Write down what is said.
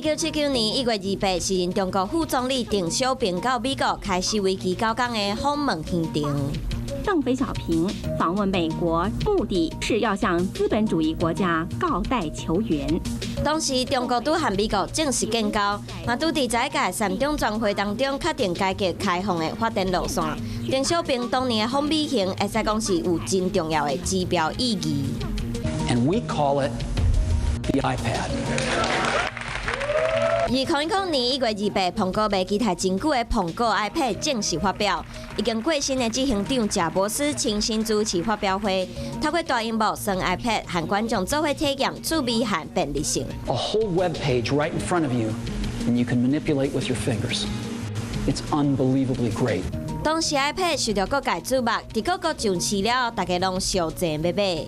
1979年1月28，時任中國副總理鄧小平到美國開始為期9天的訪問行程。鄧斐小平訪問美國，目的是要向資本主義國家告貸求援。當時中國拄和美國正式建交，嘛拄佇十一屆三中全會當中確定改革開放的發展路線。鄧小平當年的訪美行，會使講是有真重要的指標意義。 And we call it the iPad. 2000年1月28，蘋果賣期待真久的蘋果 iPad 正式發表。已經過身的執行長賈伯斯親身主持發表會，透過大螢幕雙 iPad 和觀眾做伙體驗趣味和便利性。 A whole web page right in front of you, and you can manipulate with your fingers. It's unbelievably great. 當時 iPad 受到各界矚目，佇各國上市了，大家攏相爭欲買。